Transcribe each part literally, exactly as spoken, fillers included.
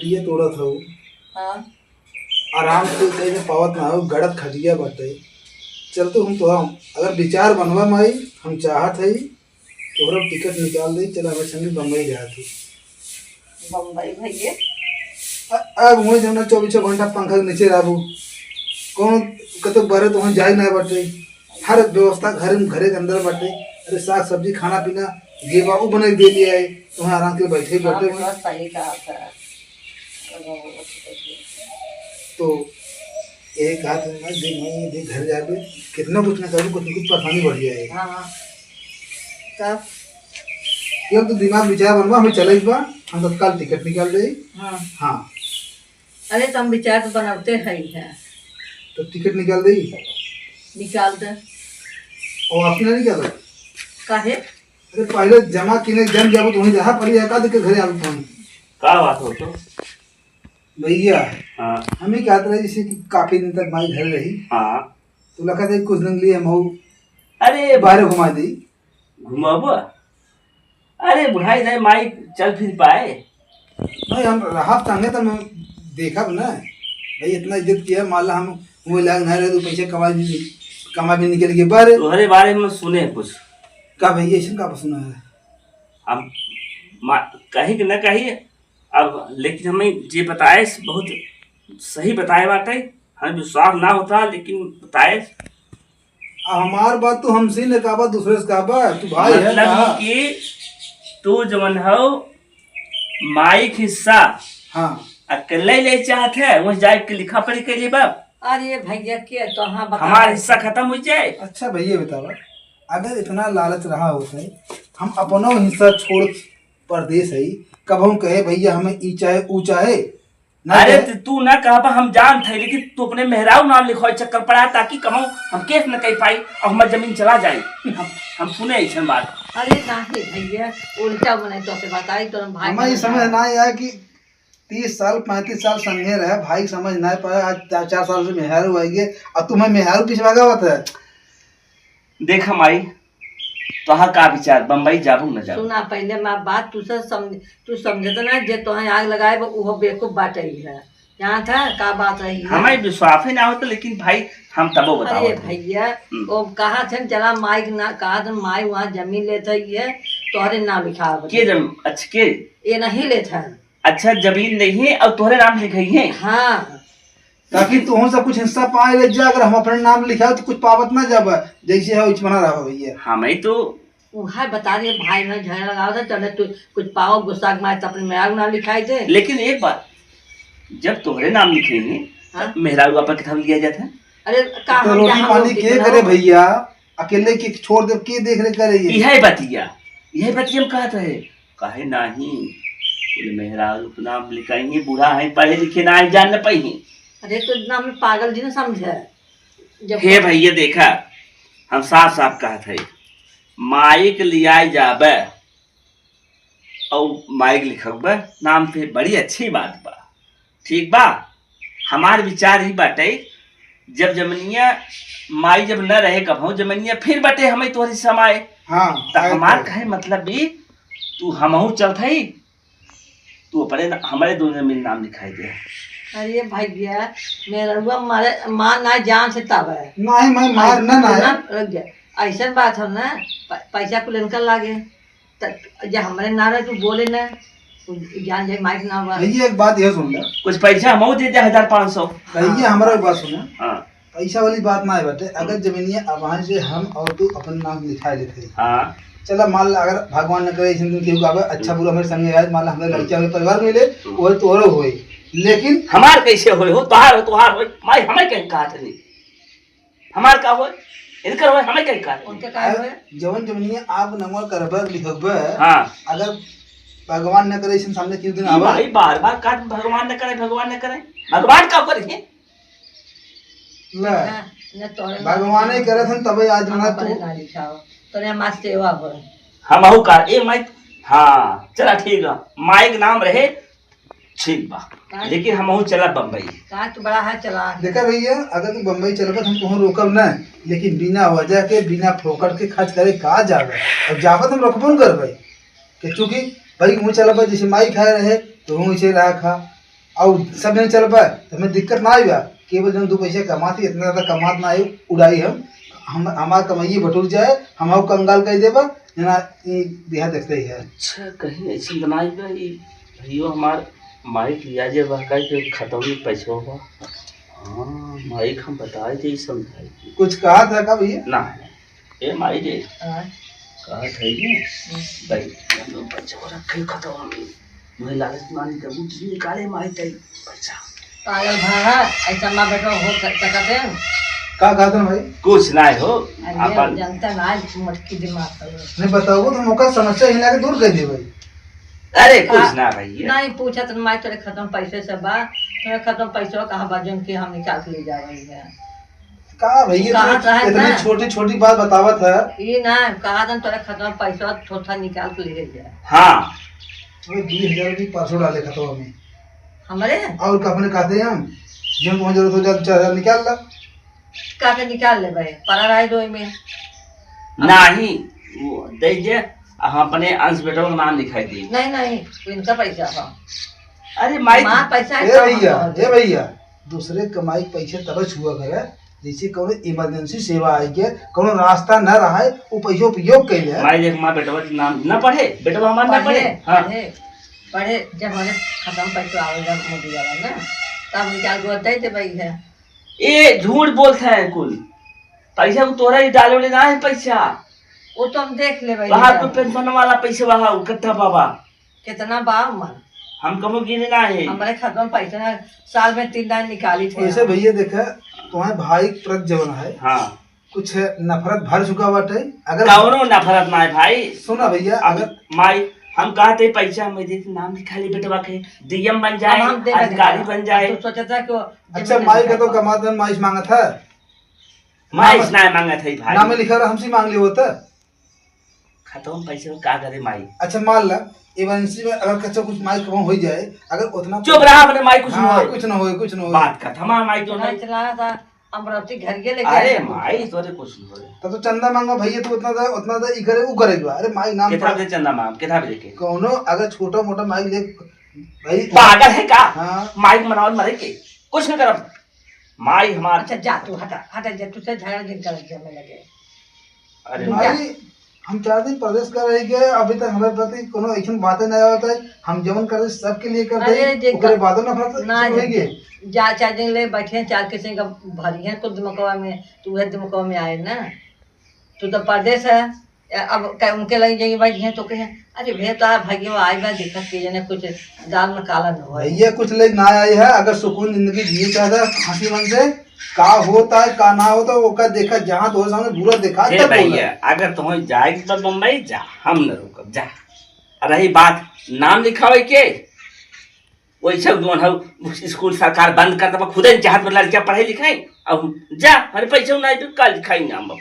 ये तोड़त हऊ। हाँ। आराम से कहीं पावत ना हो, गड़त खटिया बाटे। चल तो हम तो हम, अगर विचार बनवा माई, हम चाहत हई, तोहरा टिकट निकाल दे, चला हमारे संगे बम्बई जात हई। बम्बई भैया? अ-, अब वहीं जौना चौबीसों घंटा पंखा के नीचे रहबू, कौन कतौ बाहर तो वहीं जाए ना बाटे। हर व्यवस्था घर में, घरे के अंदर बाटे। अरे साग सब्जी, खाना पीना, जे बा उ बना के दे लिया है, तो वहाँ आराम से बैठे हाँ, बाटे। बस सही कहा था। तो यही कहा था ना, देख भाई, देख घर जाबे, कितना कुछ ना करूँ, कुछ ना कुछ परेशानी बढ़ जाए। हाँ, हाँ। तब? ये अब तो दिमाग विचार बनवा, हमें चले बा, हम तत्काल टिकट निकाल दे। हाँ। हाँ। अरे, तो हम विचार तो बनाते है ही है। तो टिकट निकाल दे। निकाल दे। और आपने नहीं निकाला? काहे? अरे, पहले जमा किने जम जाबो तो वहीं रहा, पहले एकाध के घरे आबो तो वहीं। का बात हो तो? भैया, हाँ। हम ही कहत रहे जैसे कि काफी दिन तक माई घर रही। हाँ। तो लगा था कुछ दिन लिए हम अरे बाहर घुमा दी। घुमाबो? अरे बुढ़ाई जाए, माई चल फिर पाए। नहीं, हम रहब तंगे तो हम देखब ना। भाई इतना इज्जत किया, मान ला हम वो लाग ना रहे, तो पैसे कमा भी, कमा भी निकल गए बारे। तोहरे बारे में सुने कुछ। का भैया, ऐसे का सुना है? हम मा-, कही कि ना कही, अब लेकिन हमें जे बताए से बहुत सही बताए बाटे, हमें विश्वास ना होता लेकिन बताए। आ, हमार बात तू हमसे न कहबा, दूसरे से कहबा, तू भाई है मतलब कहा? कि तू जवन हो माई के हिस्सा हाँ। अकेले ले चाहत है, वहीं जाए के लिखा पढ़ी के लिए बाप। अरे भैया, के कहाँ बता हमार हिस्सा खत्म हो जाए। अच्छा भैया बतावा, अगर इतना लालच रहा होता है, हम अपनो हिस्सा छोड़ परदेस है, कबहूँ कहे भैया हमें ई चाहे ऊ चाहे, ना अरे कहे। त तू ना कहबा, हम जानत है, लेकिन तू अपने मेहरारू नाम लिखवाए चक्कर पड़ा, ताकि कहूँ हम केस न कर पाई और हमार जमीन चला जाए। हम, हम सुने ऐसन बात। अरे नाही भैया, उल्टा मने तो से बताई, तो हम भाई हमें ये बहन समझ ना। ना आया कि तीस साल, पैंतीस साल संगे रहे, भाई समझ ना पाए, आज चार, चार साल से मेहरारू आई है, और तुम्हें मेहरारू पीछे भगावत है। देखा माई, तोहार का विचार, बम्बई जाबू न जाबू? सुना, पहले माँ बात तू से समझ, तू समझत ना, जे तोहे आग लगाए बा, उहो बेवकूफ बाटे ही है। जानत है का बात रही है? हमें विश्वास ही ना होता, लेकिन भाई हम तबो अरे बतावत है। भैया, हम्म। वो कहा थे चला माई के ना, कहा थे माई वहाँ जमीन लेत है, ये तोहरे नाम लिखावत के है। जम-, अच्छा के? ये नहीं लेत है। अच्छा, जमीन नहीं है और तोहरे नाम लिखाई है? हाँ। ताकि तुहूँ सब कुछ हिस्सा पाए ले जा, अगर हम अपने नाम लिखाए तो कुछ पावत ना जाबा, जैसे है वैसे बना रहा भैया। हाँ, मैं तो उहे बता रही है, भाई भाई झगड़ा लगावत है, चले तू कुछ पाओ गुस्सा के मारे तो अपने मेहरारू नाम लिखाई दे। लेकिन एक बात, जब तोहरे नाम लिखे हैं, हाँ। तब मेहरारू आपा के नाम लिया जाता है? अरे, का तो हम रोटी जहाँ पानी रोटी के बनाओ। करे भैया, अकेले के छोड़ दे, के देख रेख करे ये? इहे बतिया, इहे बतिया हम कहत रहे। काहे नाही? बोले, "मेहरारू के नाम लिखाई है, बूढ़ा है, पढ़े लिखे ना है, जान न पाई है।" अरे, तो इतना हमें पागल जी न समझे। जब हे भैया, देखा, हम साफ साफ कहत है, माइक लियाए जाबे और माइक लिखबे नाम पे, बड़ी अच्छी बात बा, ठीक बा। हमार विचार ही बाटे, जब जमनिया माई जब न रहे कभो, जमनिया फिर बटे हमें तोहरी समाए। हाँ, त आए हमार तो। कहे मतलब भी, तू हमहू चलत हई, तू अपने न-, हमारे दोनों जमीन नाम लिखाई दे। अरे भैया, मेहररुआ मारे, मार ना जान से तब है। नहीं, मैं मार ना, ना है। ना, रुक जा। ऐसन बात हो ना, प-, पैसा कुल इनका लागे। त-, जे हमरे ना रहे, तू बोले ना, तू जान जाए, माइक ना हुआ। भैया, एक बात यह सुन ले। कुछ पैसा हमहू दे दे, हजार पाँच सौ। भैया, हाँ। हमारा एक बात सुना। हाँ। पैसा वाली बात ना है बाटे। अगर हम्म। जमीनिया अब वहाँ से हम और तू अपन नाम लिखा लेते हैं। हाँ। चला, मान ला, अगर भगवान न करे, इस दिन केहू का अच्छा हम्म। बुरा हमारे संगे आए, मान ला, हमारे हम्म। लड़कियां, हमारे परिवार में ले, हम्म। वो तोरो होए। लेकिन हमार कैसे होए हो, तोहार हो, तोहार होए, माई हमें कहीं कहा था नहीं। हमार का होए? इनकर होए, हमें कहीं कहा था नहीं। उनके का होए? जवन जमीनिया आप नंबर करबे, लिखबे, हाँ। अगर भगवान न करे, इस सामने केहू दिन ई आवे। भाई बार बार काट, भगवान न करे, भगवान न करे। भगवान का करे? ले। ना, ना तोरे भगवाने ना करत हन, तबे आज हम ना अपने तू। ना लिखाओ। तोरे हमार सेवा होए। हमहू का, ए माइक, हाँ, चला ठीक है। माइक नाम रहे, ठीक बा। का? लेकिन हमहू चला बम्बई। का तू बड़ा है, चला। देखा भैया, अगर तू बम्बई चलबा, तो हम तुहूँ रोकब ना, लेकिन बिना वजह के, बिना फोकट के खर्च करे का जाबे? अब जाबा तो हम रोकबो न करबे। कि चूंकि भाई, हूँ चलबा, जैसे माई खाए रहे, तो हूँ इसे रहा खा। और सब जने चलबा, तो हमें दिक्कत ना आइबा। केवल जौन दो पैसा कमात ही, इतना ज्यादा कमात ना आई, उड़ाई हम, हम, हमार कमाइए बटुर जाए, हम कंगाल कर देबा, जना ई बिहार देखते ही है। अच्छा, कहीं ऐसे तो ना आइबा, ई भैया हमार माइक लिया जे बहकाई के खतौनी पैसवा बा। हाँ, माइक हम बताए थे, ई समझाए थे। कुछ कहा था का भैया? ना, ए माई रे, हाँ। कहा था ये? हम्म। भाई, हम लोग पैसवा रखे खतौनी में। मैं लालच मान के कुछ निकाले माई तई पैसा। पागल भा है, ऐसा माँ बेटा हो सक-, सकत है? का कहत है भाई? कुछ ना हो, अरे, अपन जनता ना है, मटकी दिमाग कर। नहीं बताओ तो मौका समस्या ही लाके दूर कर दे भाई। अरे, कुछ का-, ना भैया। नहीं पूछत माई, तोरे खतौन पैसे से बा, तोरे खतौन पैसे कहाँ बा, जौन के हम निकाल के ले जा रही है। का भैया, कहाँ तू तो है इतनी ना? छोटी छोटी बात बतावत है। ये ना, कहा था तोरे खतौन पैसा थोड़ा निकाल के ले जा। हाँ। वो बीस हजार भी परसों डाले खतौन में। हमरे? और का अपने कहते हैं हम, जौन तुम्हें जरूरत हो जाए, चार हजार निकाल ला। का के निकाल ले भाई, पड़ा रहे दो में। नहीं, वो दे दे, हम अपने अंश बेटवा का नाम लिखाई दी। नहीं, नहीं, इनका पैसा है। अरे माई, हमार पैसा है, ए कहाँ भैया, है? ए भैया, दूसरे कमाई के पैसे तब छुआ करे, जैसे कौनो इमरजेंसी सेवा आई के, कौनो रास्ता न रहे, वो पैसों उपयोग कैले। माई देख, माँ बेटवा के नाम न पढ़े, बेटवा हमार न पढ़े, पढ़े। हाँ। पढ़े, पढ़े, जब हमारे खतौन पैसा आवेगा मोदी वाला ना, तब निकाल के दे दे भाई है। ए, झूठ बोलत है कुल। पैसा को तोरा ही डाले वाले ना है पैसा। वो तो हम देख लेबे वहाँ इनका। कोई पेंशन वाला पैसा वहाँ इकट्ठा बाबा। कितना बा हमार? हम कबो गिने ना है। हमारे खाता में पैसा ना, साल में तीन दान निकाली थे वैसे हम। भैया देखा, तुम्हारे भाई के प्रति जवन है, हाँ। कुछ नफरत भर चुका बाटे। अगर कौनो नफरत ना है भाई। सुना भैया, अब अगर माई, हम कहते पैसा में दे के नाम लिखा ले बेटवा के, डीएम बन जाए, अब हम देबे अधिकारी नहीं। बन जाए। अब तो सोचा था कि वो अच्छा, जमीन माई का तो कमात है, माई से मांगत है। माई से ना मांगत है भाई। नाम लिखा रहा, हमसे मांग लियो होता। खतौन पैसे में का करे माई? अच्छा, मान ला, इमरजेंसी में अगर कच्चा कुछ माई कम हो जाए, अगर उतना चुप रहा, अपने माई कुछ न हाँ, होए। कुछ न होए, कुछ न होए। बात खत्म, हमार माई तो चला, नहीं। चला था, अमरावती घर के लेके अरे आए थे। माई, तोरे कुछ न होए। तब तो चंदा मांगो भैया, तू उतना दे, उतना दे, ई करे, ऊ करे बा। अरे माई नाम कितना पर दे चंदा मांग, कितना दे के? कौनो अगर छोटा मोटा माई ले, भाई। पागल है का? हाँ। माई के मनावल मरे के, कुछ न करब। माई हमार अच्छा, जा तू, हटा, हटा, जा, तुझसे झगड़ा जिन कर, घर में लगे। अरे तू जा। भाई, हम चार दिन प्रदेश का रह गए, अभी तक हमारे प्रति कोनो ऐसन बातें नहीं आवत है। हम जवन करते सबके लिए करते अरे, हैं, जे ओकरे का-, बादो नफरत ना शुरू जा। होई गई। जा, चार दिन ले बैठे हैं, चार किस्म का भरी है कुल दिमागवा में, तू है दिमागवा में आए ना, तू तो परदेस है। अब क-, उनके लगे जाइए भाई, ये तो कहे, "अरे भैया, तो आप भाग्य में आए बा, देखत के जने कुछ दाल में काला न होए।" भैया, कुछ लोग ना आए हैं, अगर सुकून जिंदगी जिए चाहता है, हंसी मन से, का होता है, का ना होता है, ओका देखा, जहाँ तो सामने बुरा देखा, हे तब बोला। भैया, अगर तुम्हें जाए के बा बम्बई, जा, हम न रुकब, जा। और रही बात नाम लिखावे के, वैसे जौन है, स्कूल सरकार बंद कर देबा, खुदे न चाहत बा लड़कियां पढ़े लिखे। अब जा, अरे पैसा नहीं तो का लिखाई नाम अब।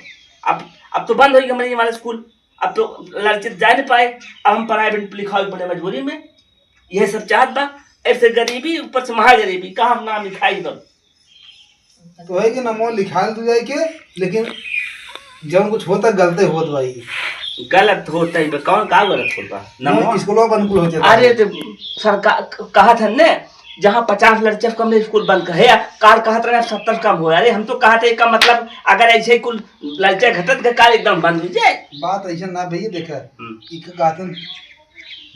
अब, अब तो बंद हो गया हमारे, हमारा स्कूल, अब तो लड़के जा नहीं पाए, अब हम प्राइवेट में लिखावे पड़े मजबूरी में। यह सब चाहत बा, ऐसे गरीबी, ऊपर से महागरीबी, कहाँ हम नाम लिखाई तब? तो है कि नमो लिखाल तू जाए के, लेकिन जब कुछ होता गलते होत भाई। गलत होता ही बा, कौन का गलत होता? नमो स्कूलों बंद कुल हो जाता अरे है। तो सरकार क-, कहत है ने, जहाँ पचास लड़के कम है, स्कूल बंद कर है, कार कहत रहे सत्तर कम हो। अरे हम तो कहते हैं, का मतलब, अगर ऐसे ही कुल लड़के घटत के कार एकदम बंद हो जाए। बात ऐसे ना भैया, देखा, हम्म। ई का कहत हैं,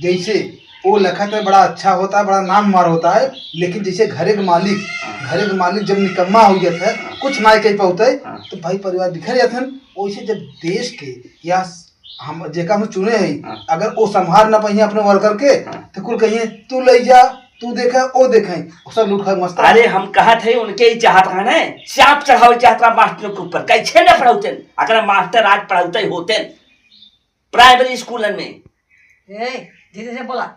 जैसे वो लखत है, बड़ा अच्छा होता है, बड़ा नाम मार होता है, लेकिन जैसे घरे के मालिक, हाँ। घरे के मालिक जब निकम्मा हो जाता है, हाँ। कुछ ना कह पाता है, हाँ। तो भाई परिवार बिखर जाते हैं। वैसे जब देश के या हम, जेका हम चुने हैं, हाँ। अगर वो संभाल ना पाइए अपने वर्कर के, हाँ। तो कुल कहिए, "तू ले जा, तू देखे, वो देखे," वो सब लूट खा के मस्त अरे, हम कहत है, उनके ही चाहत है ना, चाप चढ़ावे चाहत रहा मास्टरों के ऊपर, कैसे न पढ़ौते, अगर मास्टर आज पढ़ौते होते प्राइमरी स्कूलन में। ए, धीरे से बोला।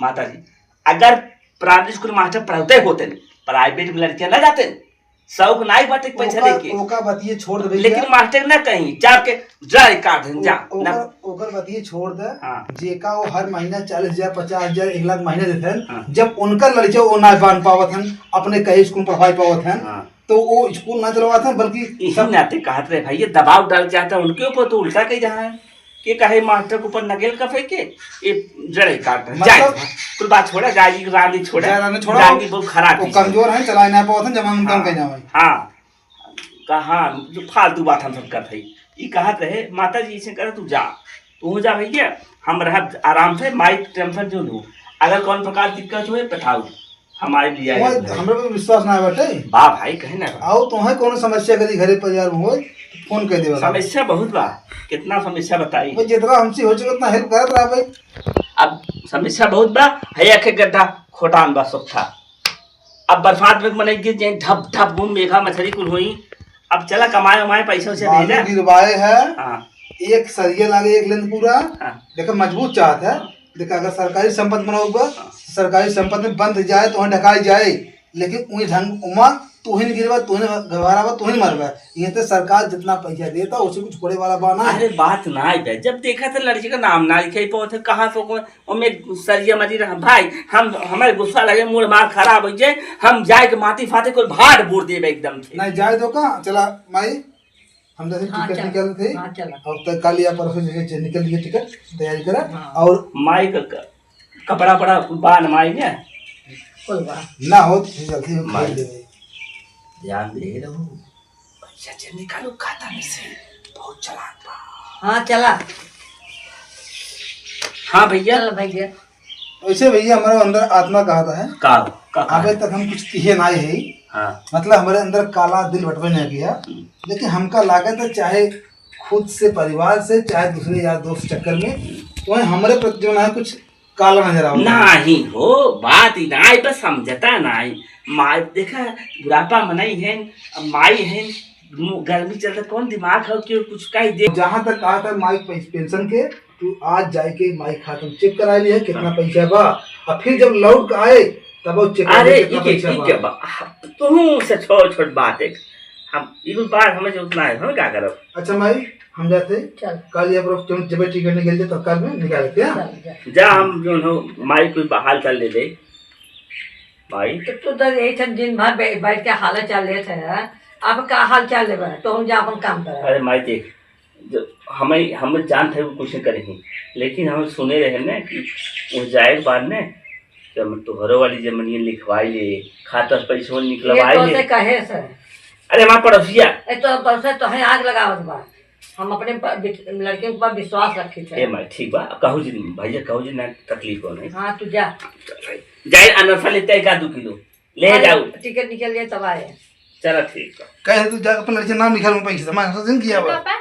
माता जी, अगर प्राइमरी स्कूल मास्टर पढ़ौते होते, प्राइवेट में लड़कियां ना जाते, शौक नाई बाटे के पैसा ओकर, लेके। ओकर बतिये छोड़ दे भैया। लेकिन मास्टर ना कहीं, जाके जा एक आध दिन जा, ओ-, ना। ओकर, ओकर बतिये छोड़ दे। हाँ। जेका वो हर महीना चालीस हजार, पचास हजार, एक लाख महीना देते हैं, हाँ। जब उनका लड़के वो ना बांध पावत हैं, अपने कहीं स्कूल पढ़वाई पावत हैं, हाँ। तो वो स्कूल ना चलवाते हैं, बल्कि इसी सब नाते कहत रहे भाई, ये दबाव डाल चाहता है उनके ऊपर, तो उल्टा कही रहा है। ये कहे मास्टर के ऊपर नकेल कफे के, ये जड़े काट रहे। मतलब जाए, कुल बात छोड़ा, जाए, रानी छोड़ा, जाए, रानी छोड़ा। रानी बहुत खराब वो चीज है। कमजोर है, चलाए ना पावत है, जमा उनका हाँ, कहीं ना भाई। हाँ, कहाँ जो फालतू बात हम सब करत हई। ई कहत रहे, "माता जी, ऐसे करे, तू जा, तू जा भैया, हम रहब आराम से, माई टेंशन जो लू, अगर कौन प्रकार दिक्कत होए, बताऊ, हम आए ले आए ओए, भाई।" हमरा पे विश्वास ना बाटे। बा भाई, कहे ना बा। आओ, तोहे कोनो समस्या करी घरे परिवार में होए, तो फोन कर देवे। समस्या बहुत बा, कितना समस्या बताई? भाई, जितना हमसे हो सके उतना हेल्प करत रहा भाई। अब समस्या बहुत बा, है एक एक गड्ढा खोटान बा, सोखा। अब बरसात में मनई गिर जाए, ढप ढप घूम मेघा मछली कुल होई। अब चला कमाए उमाए, पैसा उसे बालू भेजा। गिरवाए है, हाँ। एक सरिया लागे, एक लेंथ पूरा। हाँ। देखो मजबूत चाहत है। देखो अगर सरकारी संपत्ति बनाओ बा, हाँ। सरकारी संपत्ति में बंद जाए तो वहाँ ढकाई जाए, लेकिन उही ढंग उमा तू ही गिरवा, तू ही घबरावा, तू ही मरवा। ये तो सरकार जितना पैसा देता, उसे कुछ छोड़े वाला बा ना। अरे बात ना आई बे, जब देखा था लड़की का नाम ना लिखे, पहुंचे कहाँ से को ओमे सरिया मरी रहा भाई, हम, हमारे गुस्सा लगे, मूड मार खराब हो जाए, हम जाए के माटी फाटे कोई भाड़ बूड़ देबे एकदम से। नहीं, जाए दो का, चला माई, हम जैसे हाँ, टिकट चल। निकाल थे, हाँ, चला। और तक काल या परसों जैसे निकल लिए टिकट, तैयारी करा। हाँ। और माई का क-, कपड़ा पड़ा बान माई ने। कोई बात। ना हो तो फिर जल्दी हम माई। खरीद लेबे। ध्यान दे रहू। पैसा जे निकालू खाता में से, बहुत चालाक बा। हाँ, चला। हाँ भैया। चल भैया। वैसे भैया, हमारे अंदर आत्मा कहता है। का? का, का? अबे तक हम कुछ किए ना है। हाँ। मतलब, हमारे अंदर काला दिल बटवे नहीं किया, हम्म। लेकिन हमका लागत है, चाहे खुद से, परिवार से, चाहे दूसरे यार दोस्त चक्कर में, तो हमारे प्रति जो है कुछ काला नजर आवत है। नाही हो, बात ही नाही, बस समझता नाही। माई, देखा, बुढ़ापा मनई है, अब माई है, मु-, गर्मी चलता, कौन दिमाग है कि कुछ कह दे। जहाँ तक कहा था माई पे-, पेंशन के, तू आज जाए के माई खाता में चेक करा लिया, कितना हाँ। पैसा बा, और फिर जब लौट के आए, तब वो चेक अरे, करा कितना इके, पैसा इके बा। बा, तुहूँ से छोट छोट बात है। हम, ई कुल बात हमें जरूरत ना है, हम का करब? अच्छा माई, हम जाते हैं। चल। कल ये पर तुम जब टिकट निकल जाए तो कल में निकाल लेते हैं। चल, जा। जा, हम जो हो, माई कुछ हाल चाल ले ले। माई। तो तू तो यही सब दिन भर बै-, बैठ के हाल चाल लेत है। अब का हाल चाल लेबे? तो हम जा अपन काम करे। अरे माई देख, जो हमें, हमें जानत है वो कुछ नहीं करे ही, लेकिन हम सुने रहे ना कि वो जाए के बाद ने जब तोहरो वाली जमीनिया लिखवाई ले, खाता से पैसवा ये निकलवाई तो ले। से कहे से। अरे हमार पड़ोसिया। ए तो, तो से तो है आग लगावत बा। हम अपने प-, बिच-, लड़के के ऊपर विश्वास रखी थे। ए माई, ठीक बा, कहू जी, भैया कहू जी ना, तकलीफ हो नहीं। हाँ, तू जा। जाए अनरसा लेते एक आध दो किलो, ले अरे, जाओ। टिकट निकल जाए तब आए। चला ठीक बा। कहे तू जा अपन लड़के नाम लिखा लो, पैसे हमारे साथ दिन किया बा। पापा,